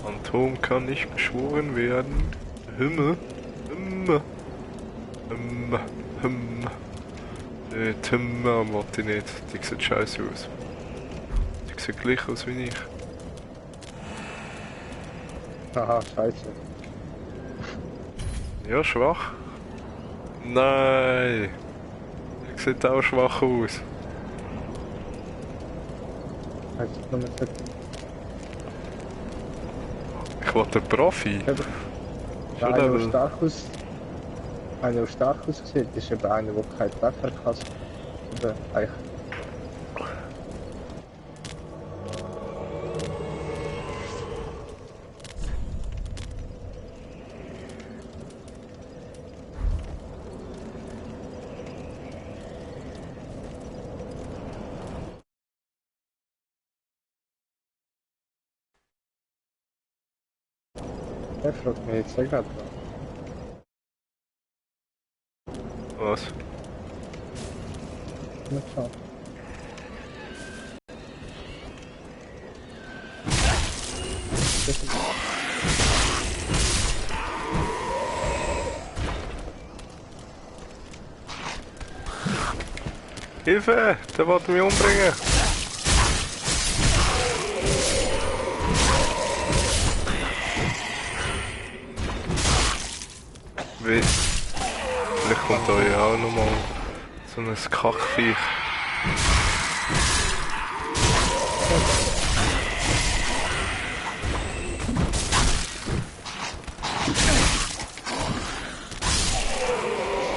Phantom kann nicht beschworen werden. Himmel. Himmel. Himmel. Himmel. Timmer wollte ich nicht. Die sieht scheiße aus. Die sieht gleich aus wie ich. Haha, scheiße. Ja, schwach. Nein. Die sieht auch schwach aus. Ich wollte einen Profi. Schon Einer, Level. der stark aussieht, ist eben einer, der keinen Treffer kann. Oder eigentlich. Der fragt mich jetzt gerade. Was? Mal schauen. Hilfe! Der wollte mich umbringen! Wie? Vielleicht kommt da ja auch nochmal so ein Kackviech.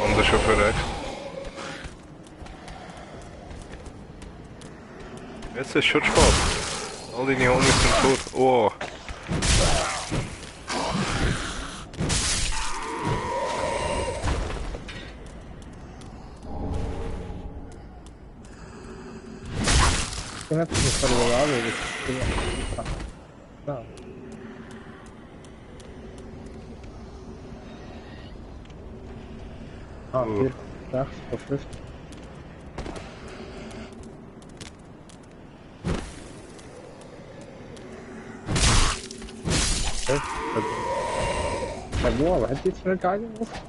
Anders schon verreckt. Jetzt ist schon Spaß. All deine Homies sind tot. Oh. Ich hab mich verloren, ja. Ah, hier, rechts, auf 50. Ja, wow, was hat jetzt für eine geile Luft?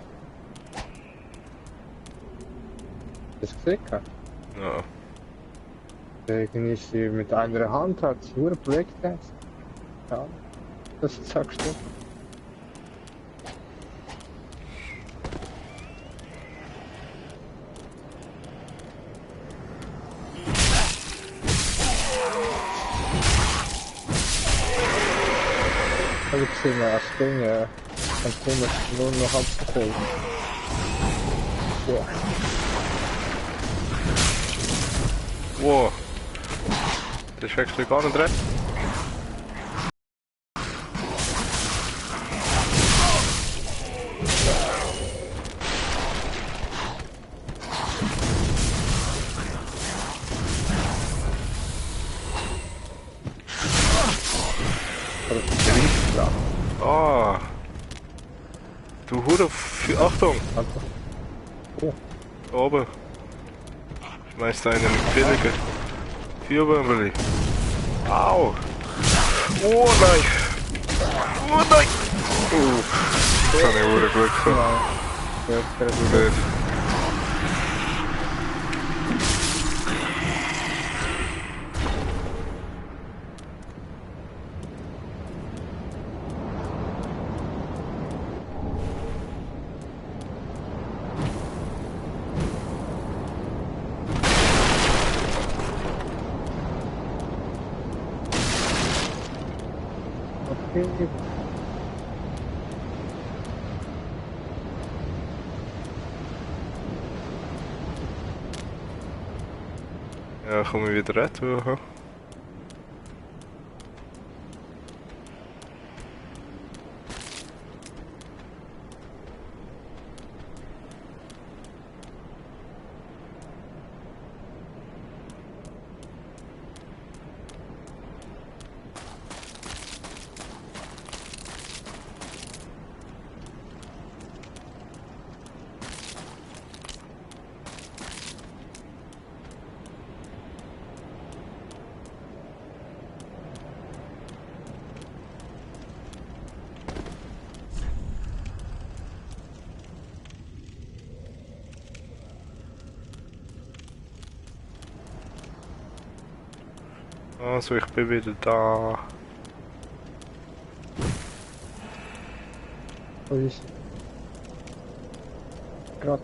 Das gesehen? Ja. Irgendwie ist sie mit einer Hand, hat sie nur ein Projekt gesetzt. Ja, das sagst du. Heb ik gesehen, als Ding, dann kommen wir nur noch abzuholen. Boah. Wow. Das ist wirklich gar nicht recht. Ah. Du Hure. Achtung! Oh. Oben. Schmeißt einen billigen Vierbäumeli. Au! Oh nein! Oh nein! Das habe ich Hure Glück gehabt. Gut. Okay. Ja, kom je weer eruit? Also, ich bin wieder da. Wo ist gerade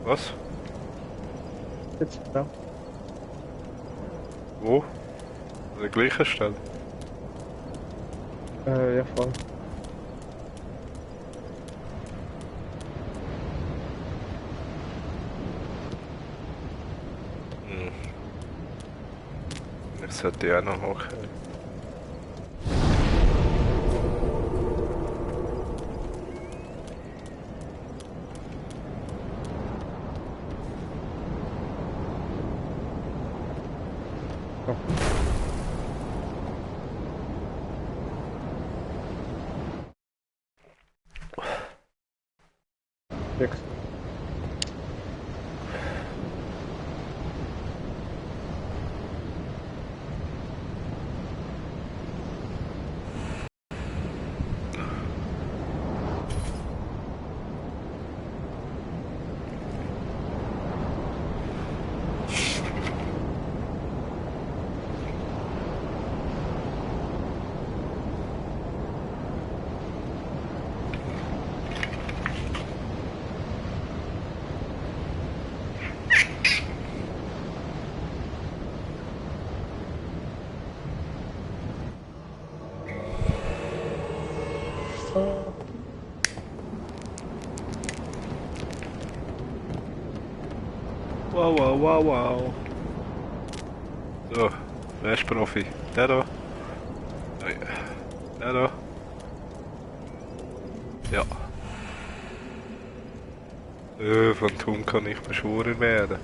Was? jetzt da? Wo? An der gleichen Stelle? Ja, voll. Hm. Ich sollte ja noch hoch. Sechs. Ah, Wow, wow, wow, wow. So, wer ist Profi? Der da? Nein. Der da? Ja. Phantom kann ich beschworen werden.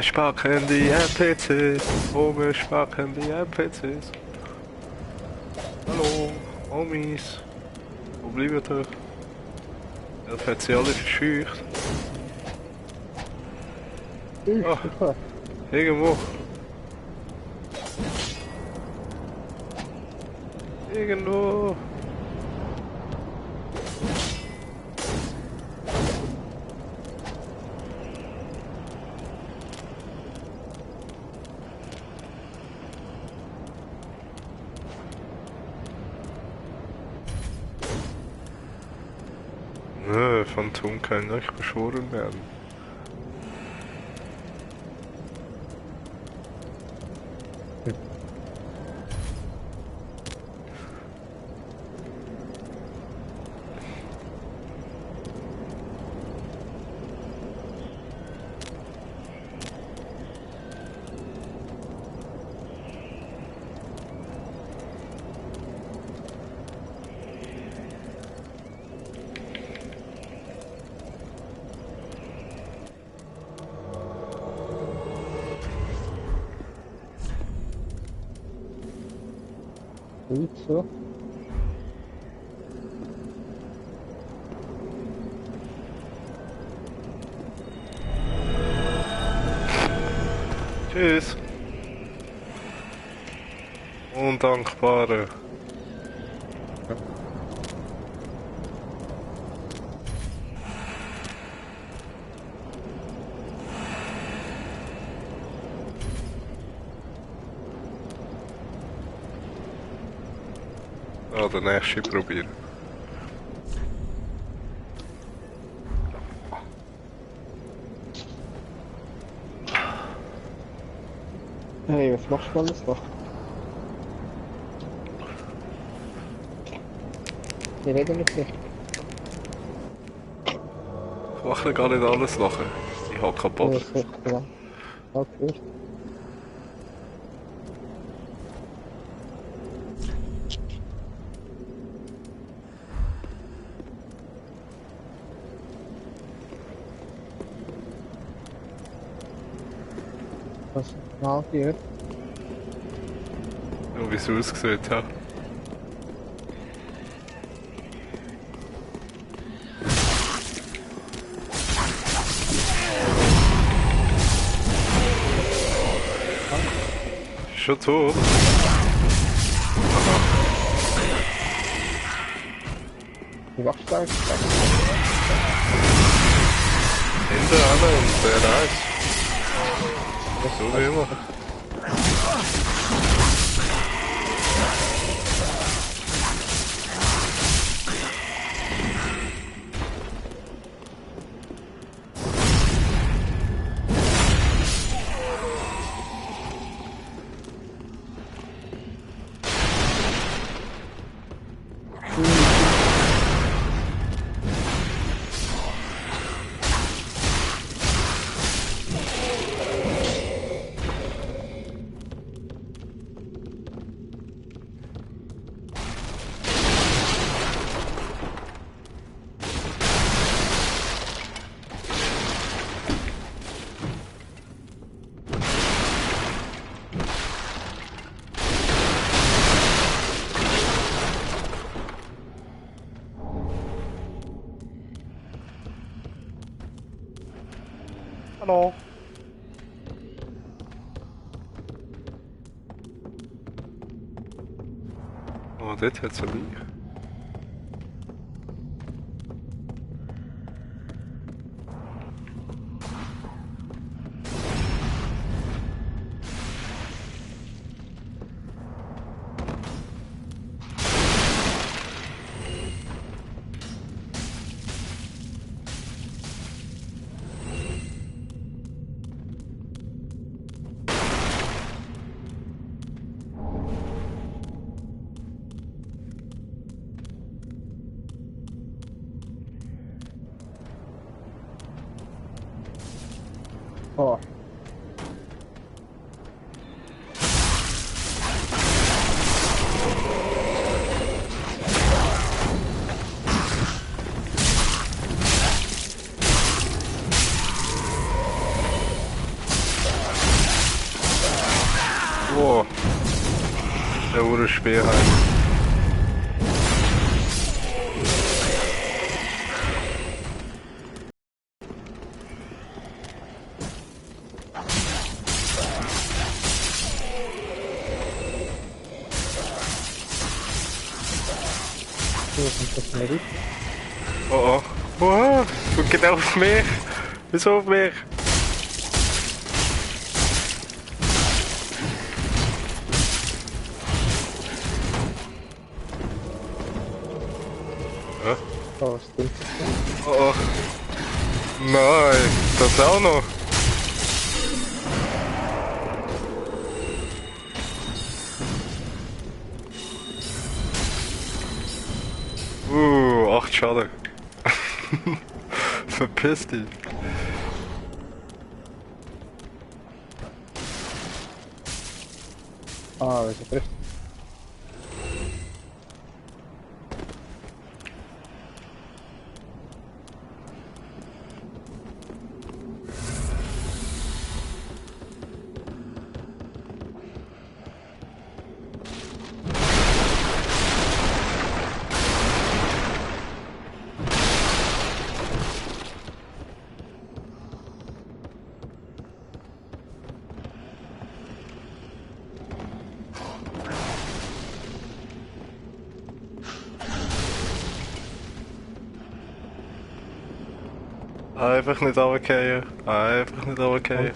Spacken die NPCs. Spacken die NPCs. Hallo, Homies. Wo bleibt ihr? Elf hat sie alle verscheucht. Ah, super. irgendwo. Irgendwo. Phantom kann nicht beschworen werden. Gut so. Tschüss. Undankbare. Ah, der nächste probieren. Hey, was machst du alles noch? Wir reden mit dir. Ich mache gar nicht alles nachher. Ich hab keinen Ja, Bock. das ist genau. Okay. Was macht ihr? Ja, wie es aussieht, ja. schon tot. Die Wachstark. Hinter alle und sehr nice. So wie immer. Hallo. Oh, dort hat es ein Leich. Oh. Wow. Der wurde schwer halt. So, kommt das mal gut. Oh oh. Wow. Und genau auf mich. Wieso auf mich? Ja. Oh, stimmt. Oh oh. Nein, das auch noch. 8 Schaden. Verpiss dich. Ah, we zijn terug. Einfach nicht runterfallen. Einfach nicht runterfallen.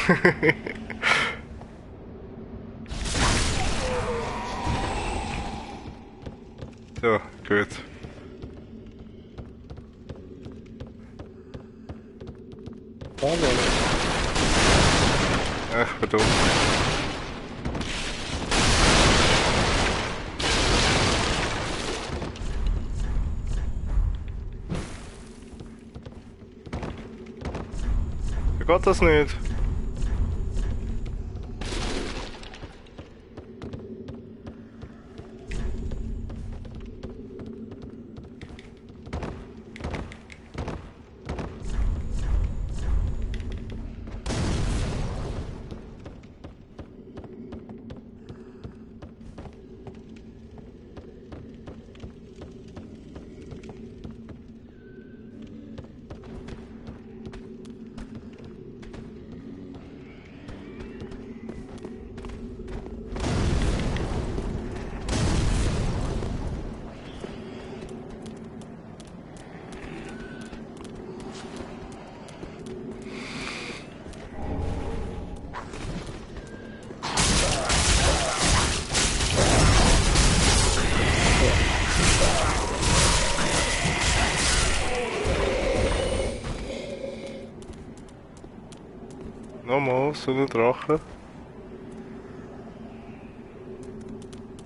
Okay. So, gut. Ach, verdammt. geht das nicht? Nochmal, so ein Drache.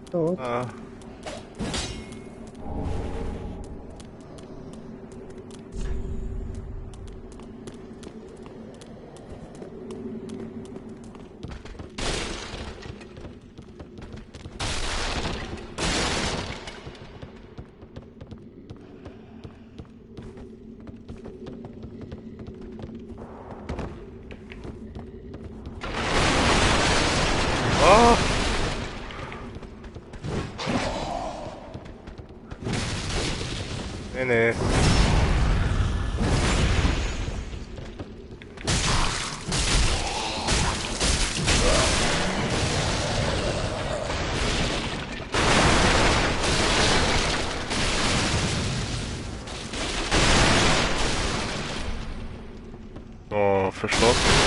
Tot. Ah. Ah! Nee, nee. Oh, verschlossen.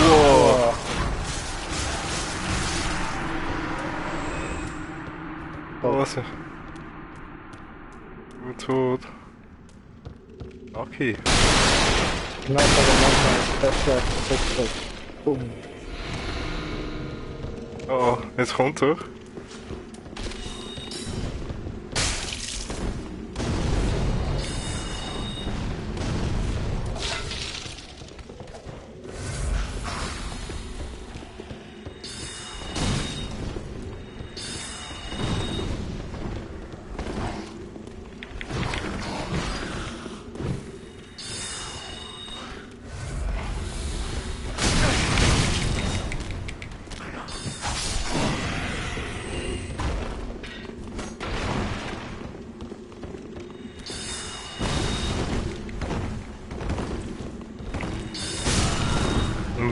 Wow. Was? Gut tot. Okay. Knapp aber manchmal besser. Boom. Oh, jetzt kommt er.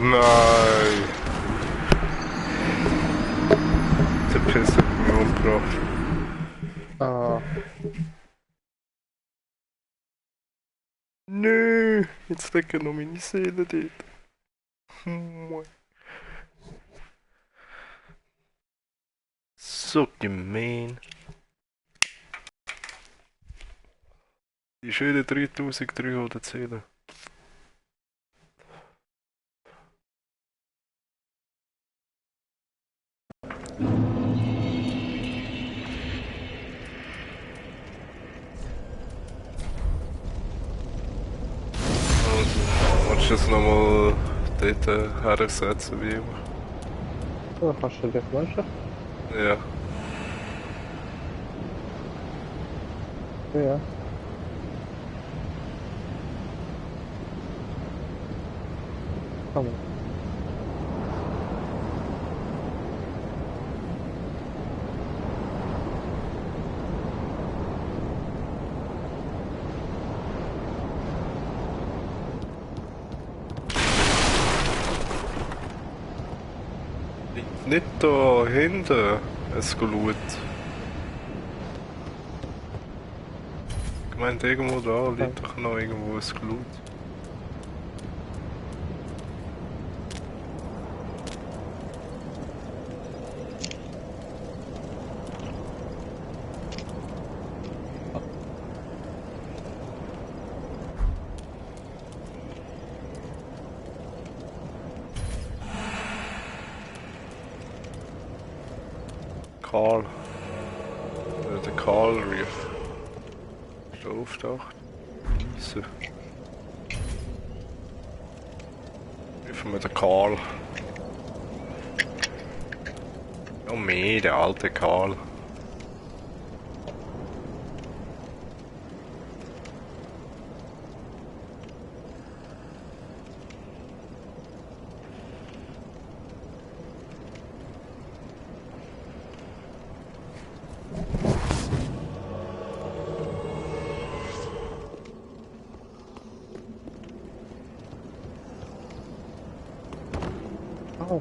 Nein. Der Piss hat mich umgebracht. Ah, Nö, jetzt liegt noch meine Seele dort. So gemein. Die schönen 3300 Seelen. Willst du das nochmal dort hersetzen wie immer? so, kannst du dich wünschen? Ja. Ja. Komm. Liegt nicht da hinten es Glut. Ich meinte irgendwo da liegt doch noch irgendwo ein Glut. Karl. Der Karl Reef. Ist der auftaucht? So. Rufen wir den Karl. Oh meh, der alte Karl. Oh.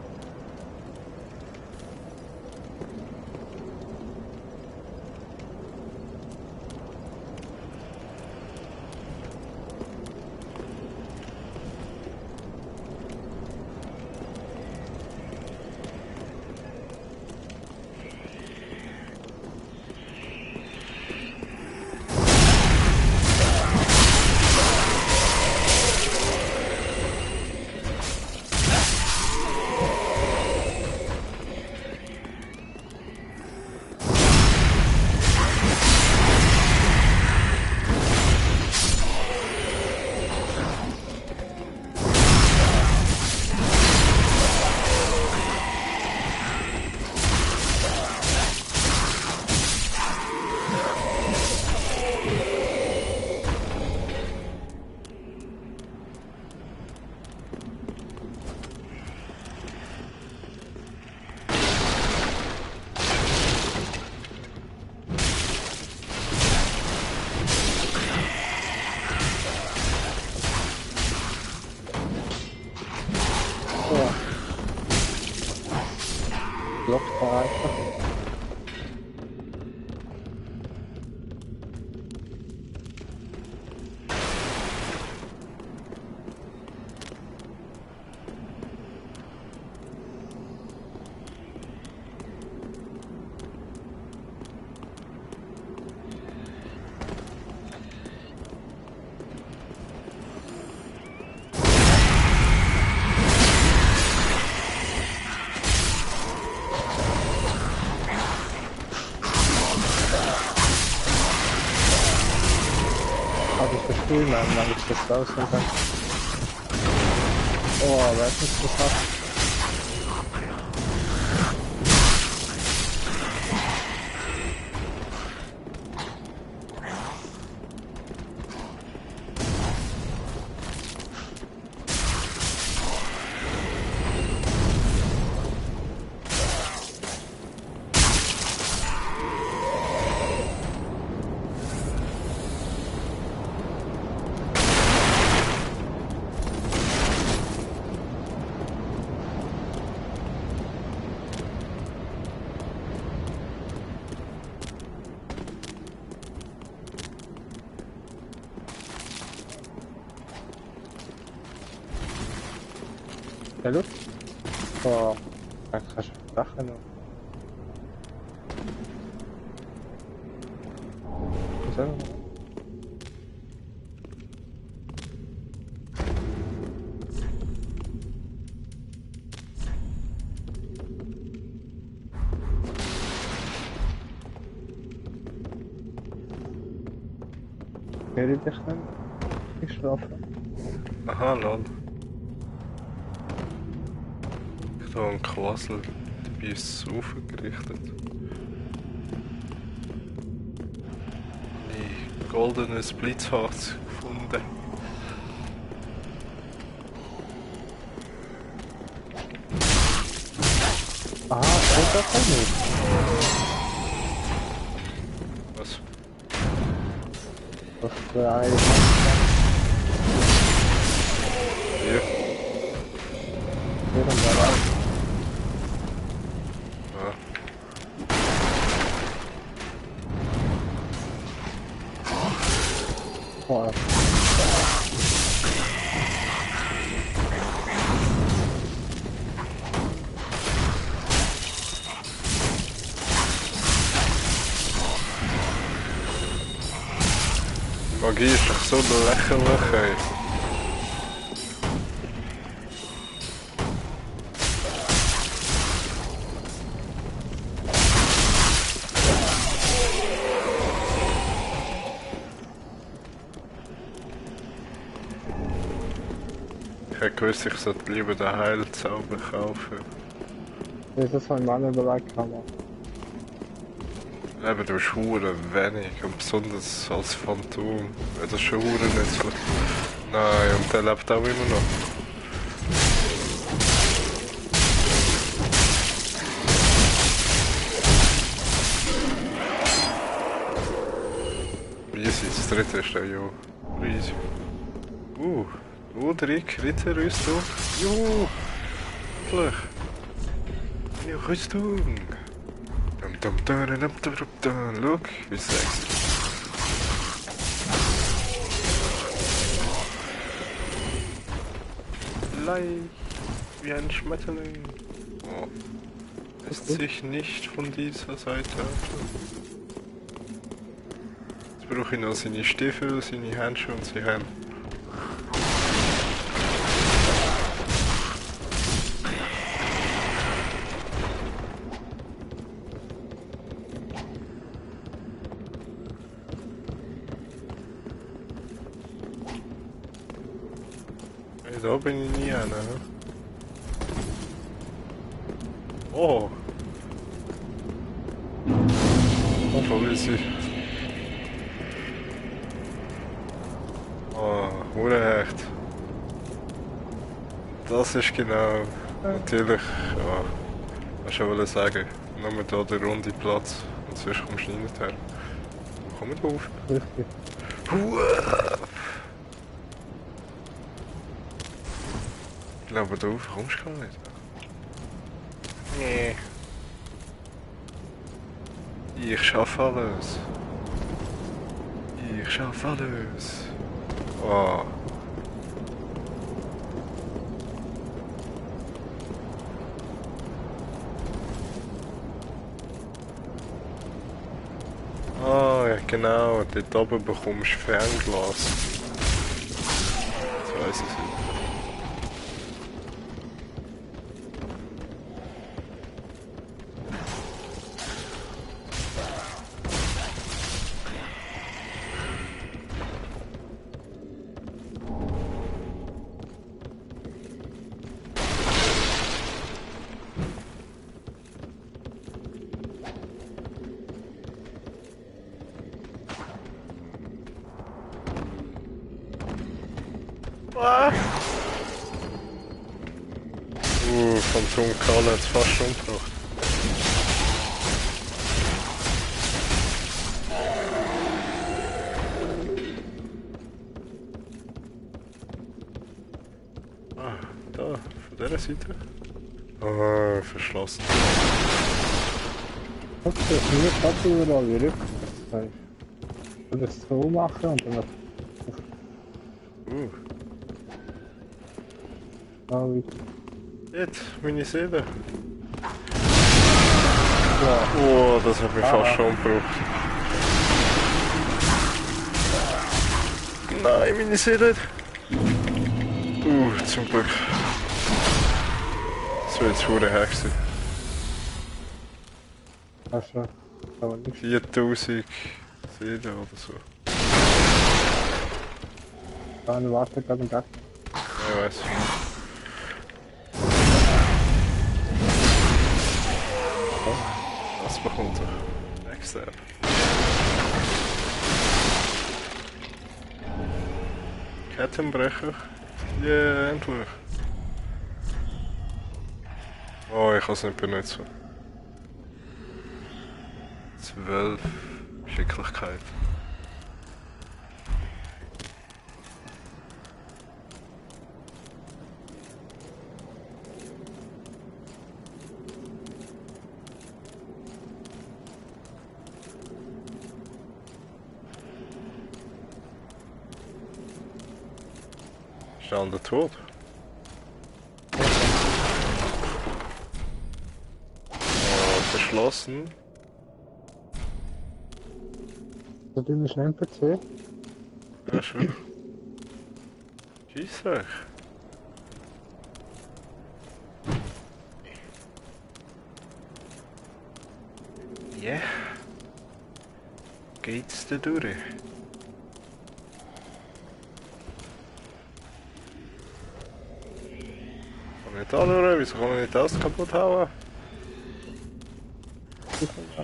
Blockt war einfach. Cool, man ich das raus und dann. Oh, wer ist nicht geschafft? Hallo? Oh, da kannst du Sachen noch. So. Werde ich dann nicht schlafen? Aha, lol. Ich habe einen Quassel, dabei ist es aufgerichtet. Ein goldenes Blitzharz gefunden. Ah, das kann nicht. Was? Was für ein... Hier? Hier und da raus. Ja. Oh, Magie ist doch so lächerlich, ey. hätte gewusst, ich sollte lieber den Heilzauber kaufen. Das ist mein Mann überlegt, kann man. Eben, du bist hure wenig und besonders als Phantom. Ja, das ist schon hure nützlich. Nein, und der lebt auch immer noch. Easy, das dritte ist der, jo. Easy. Drei Kritterrüstung. Jo! Endlich! Ja, Rüstung! Look, wie sexy. Leicht wie ein Schmetterling. Oh. Lässt sich nicht von dieser Seite öffnen. Jetzt brauche ich noch seine Stiefel, seine Handschuhe und seine Hände. Da bin ich nie einer. Oh! Voll easy. Oh, Hurenhecht. Das ist genau. Natürlich, ja. Was ich wollte sagen. Nur da der runde Platz. Und sonst kommst du nicht her. Komm mit auf. Richtig. Ich glaube, da rauf kommst du gar nicht. Nee. Ich schaffe alles. Ich schaffe alles. Oh. Ah, ja genau, dort oben bekommst du Fernglas. Das weiss ich nicht. Phantom Karl hat es fast umgebracht. Ah, da, von dieser Seite. Ah, verschlossen. Das ist nur das überall wie rüber. Ich will das so machen und dann wie. Jetzt, meine Seele. Ja. Oh, das hat mich fast schon umgebracht. Nein, meine Seele. Zum Glück. Das wäre jetzt hure Hack gewesen. Hast du aber nicht. 4000 Seelen oder so. Dann warte gerade im Gast. Ja, ich weiß. Was bekommt er? Backstab. Kettenbrecher. Yeah, endlich. Oh, ich kann es nicht benutzen. 12 Geschicklichkeit. Ist der andere tot? Oh, verschlossen. Das ist ein NPC. Ja, schon. Jesus. Ja. Geht's da durch? nicht anschauen, wieso kann man nicht das kaputt hauen?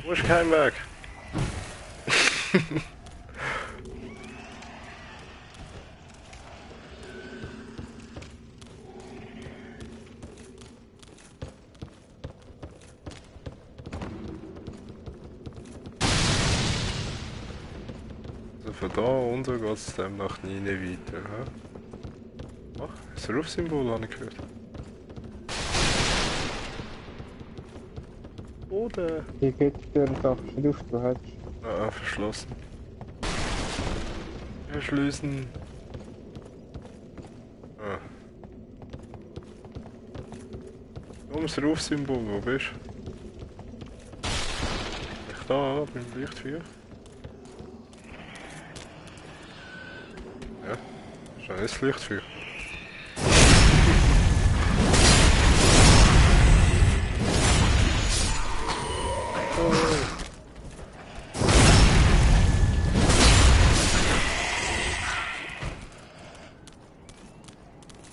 Wo ist kein Weg? Also von da unten geht es dem nach nie weiter. He? Ach, das Rufsymbol habe ich gehört. Oder? Hier geht die Tür doch nicht auf, du hast. Ah, verschlossen. Verschließen. Ah. Ums Rufsymbol, wo bist du? Ich da, beim Lichtfeuer. Ja, ist auch das Lichtfeuer.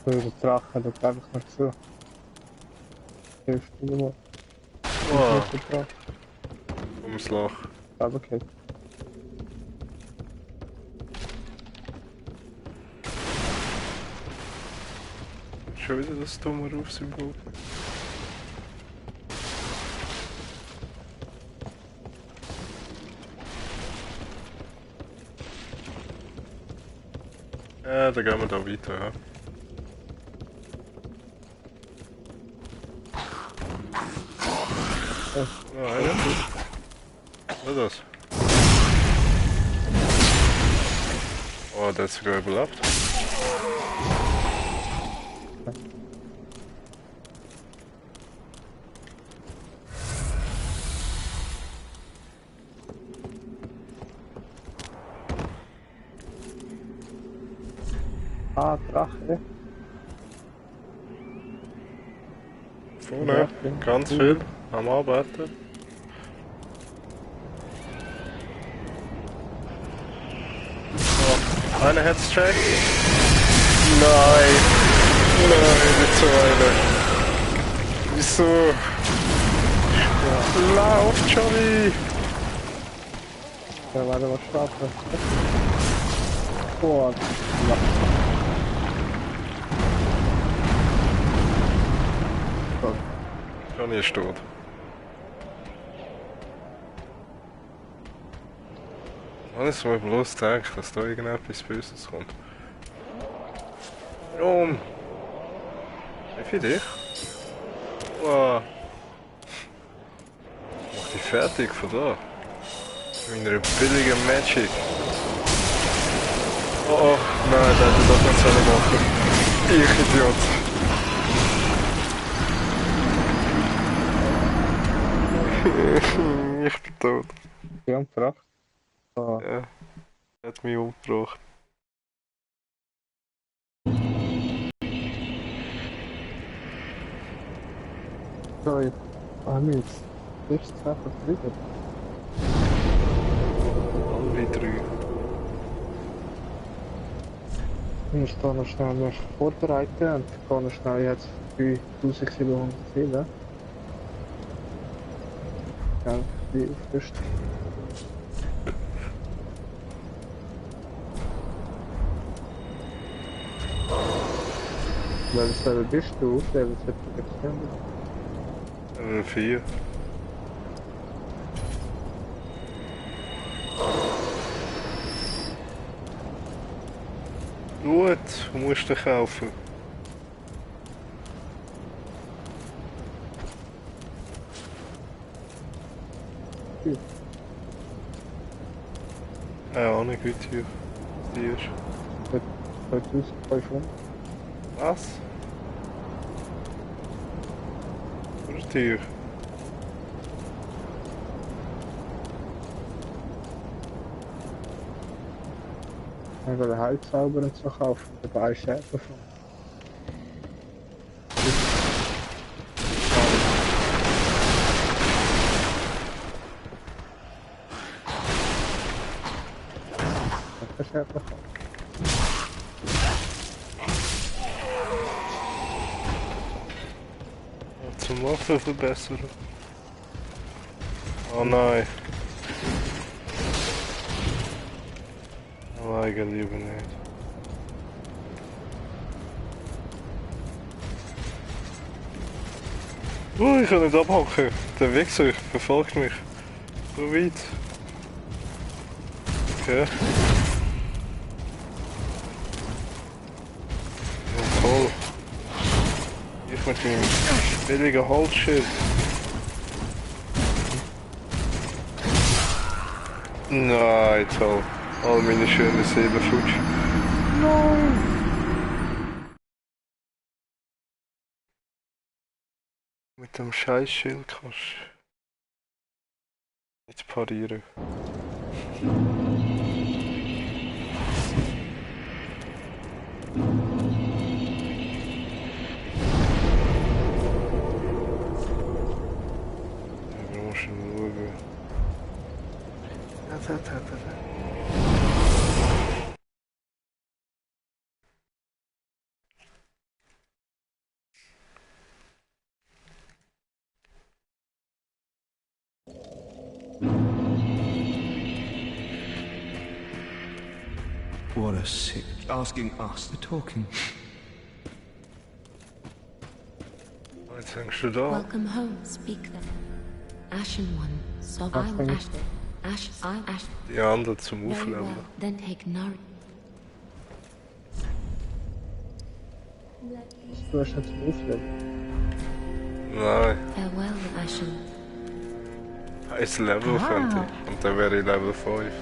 So, der Drache, der bleibt einfach noch zu. Hilft mir mal. Oh, Der Drache. ums Loch. Aber okay. Schon wieder das dumme Rufsymbol. Ja, dann gehen wir da weiter, ja. Oh, einer. Was ist das? Oh, der hat sogar überlebt. Ah, Drache. Vorne, ganz viel am Arbeiten. Oh, einer hat's checkt. Nein! Nein, nicht so einer. Wieso? Ja. Lauf, Johnny! Ja, warte, was starten. Oh, ja. Johnny ist tot. Alles mal bloß denken, dass da irgendetwas Böses kommt. Warum? Wie für dich? Wow. Mach dich fertig von da. Mit einer billigen Magic. Oh oh, nein, der hätte das nicht sollen machen. Ich Idiot. Ich bin tot. Die haben Drache. So. Ja, er hat mich umgebracht. So, jetzt haben wir jetzt erst zwei vertrieben. Alle drei. Ich muss da noch schnell mich vorbereiten und gehe noch schnell jetzt 3707. Ja, die aufrüsten. Welches Level bist du? Level 7. 4. Gut, du musst den kaufen. Gut. Ja, nicht gut hier. Die ist. 2500. Was? Oder teuer? Ich will den Heilzauber und so kaufen. Dabei Schäden von. Das ist einfach. zum Waffen verbessern. Oh nein. Oh, eigentlich lieber nicht. Ich kann nicht abhaken. Der Wichser verfolgt mich. So weit. Okay. Ja, toll. Ich mit dem billigen Holzschild. Nein, toll. All meine schönen Seelen futsch. Nein! Mit dem Scheißschild kannst du nicht parieren. Ja, wir müssen schauen. What a sick. Asking us. The talking. Jetzt hängst du da. Welcome home, speak them. Ashen one, so I'm Ash. Ash, I'm Ash. Die anderen zum Very well, Aufleveln. then take nourish. Du hast nicht zum Auflegen. Nein, Farewell, Ashen. heiß Level könnte ich. Und dann wäre ich Level 5.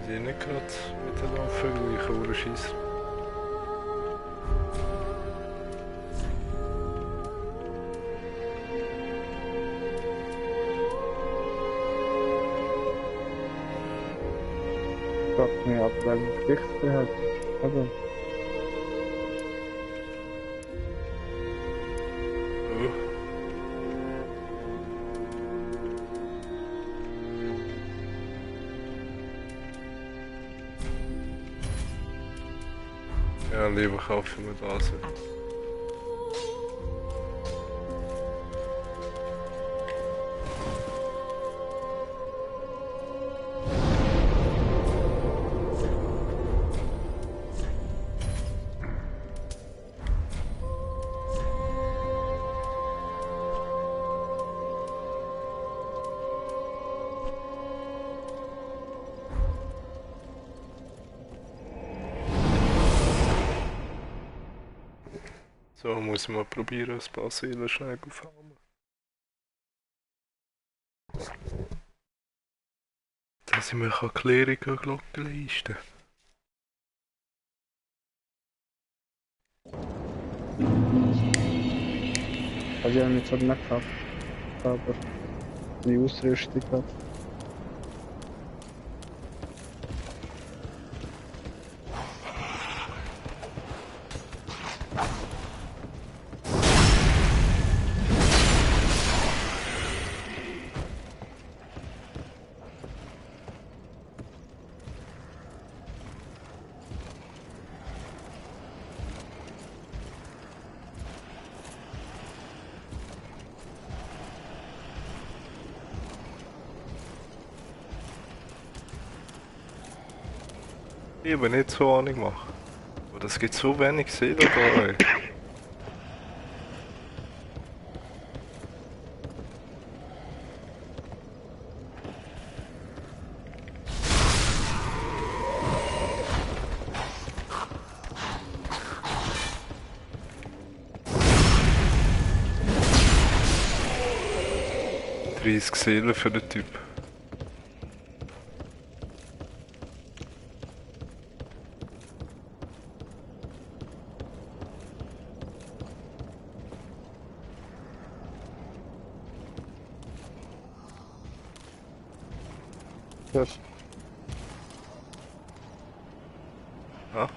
Die nicht gerade miteinander vergleichen, oder schießen. Ich frag mich ab, welchen Gewicht der hat. Aber Oh. Ja, lieber kaufe ich mir das. So muss man probieren, ein paar Seelen schnell farmen. Dass ich mir Kleriker Glocken leisten also ich habe mich zwar nicht gehabt, aber die Ausrüstung hat. Ich aber nicht so Ahnung machen. Aber es gibt so wenig Seelen da. Ey. Seelen für den Typ. Das Ja?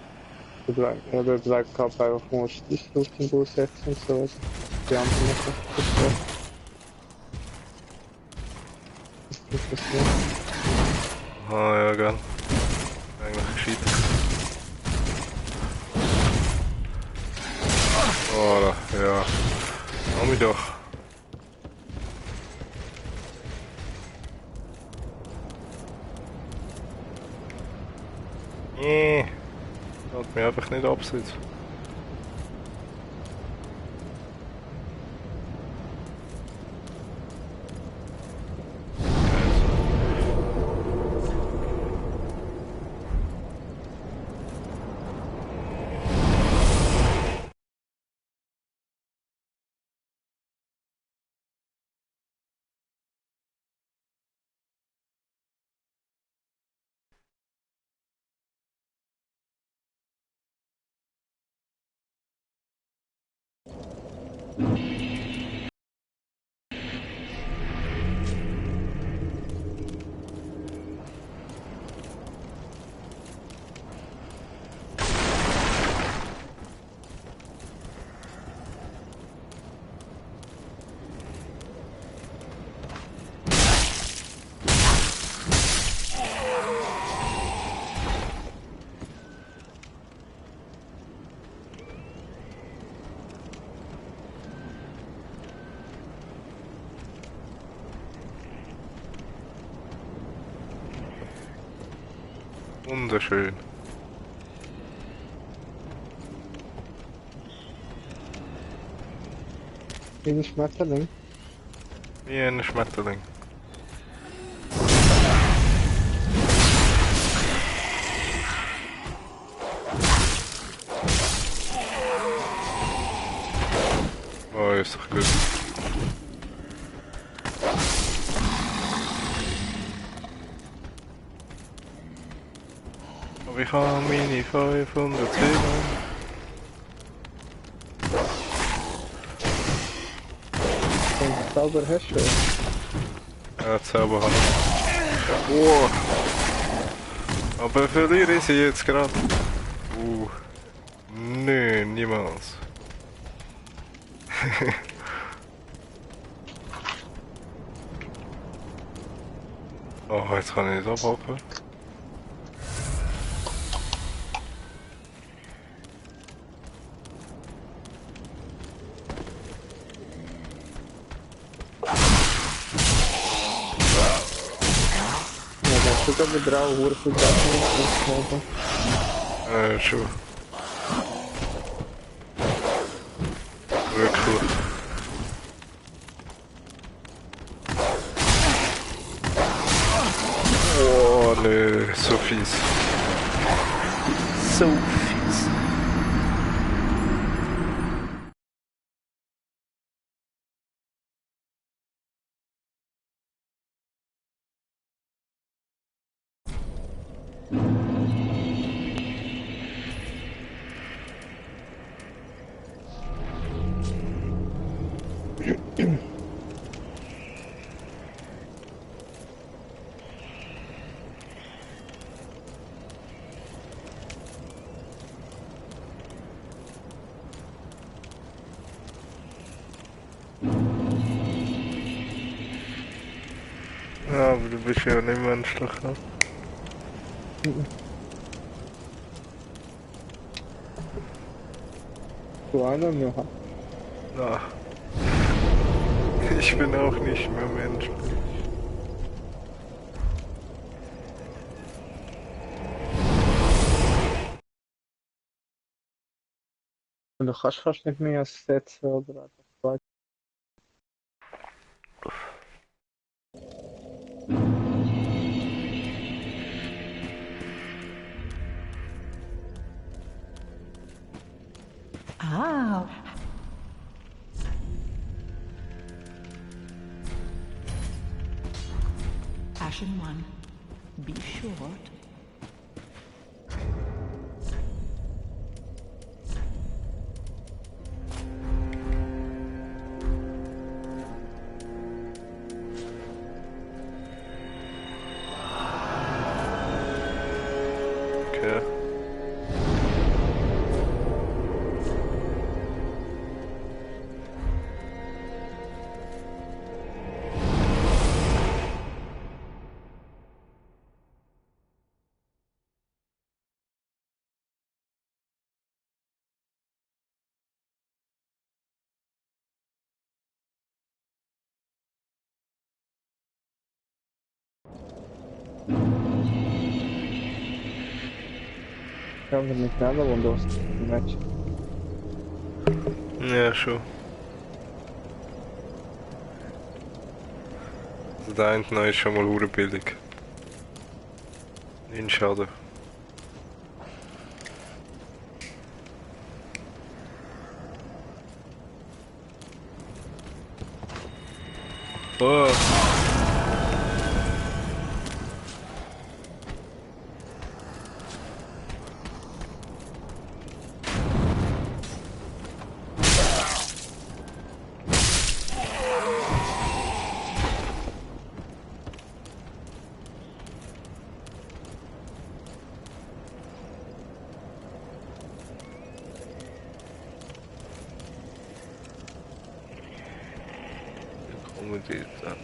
der Black Cup einfach musst du dich auf den Bus setzen und so. Die anderen nicht verstehen. Das ist das nicht. Ah ja, gell. Eigentlich gescheit. Oh, ja. Komm ich doch. Nee. Lass mich einfach nicht absitzen. Wunderschön. Wie ein Schmetterling. Wie ein Schmetterling. Oh, ist doch gut. Aber ich habe meine 500 Zähler. Und selber hast du. Ja, selber habe ich. Oh. Aber verliere ich sie jetzt gerade? Nö, niemals. Oh, jetzt kann ich nicht abhaken. Ja, dat is ook een bedrijf, hoor ik dat niet. Schon. Wirklich. Oh, nee, so fies. So fies. Ja, aber du bist ja nicht menschlich, ne? Du einer noch. Ja. Ich bin auch nicht mehr menschlich. Und du kannst fast nicht mehr setzen oder einfach zwei. Ah. Ashen One, be short. Kann man nicht schneller und los im Match. Ja, schon. Also da hinten ist schon mal urbillig. In Schaden. Oh. Kommen die da.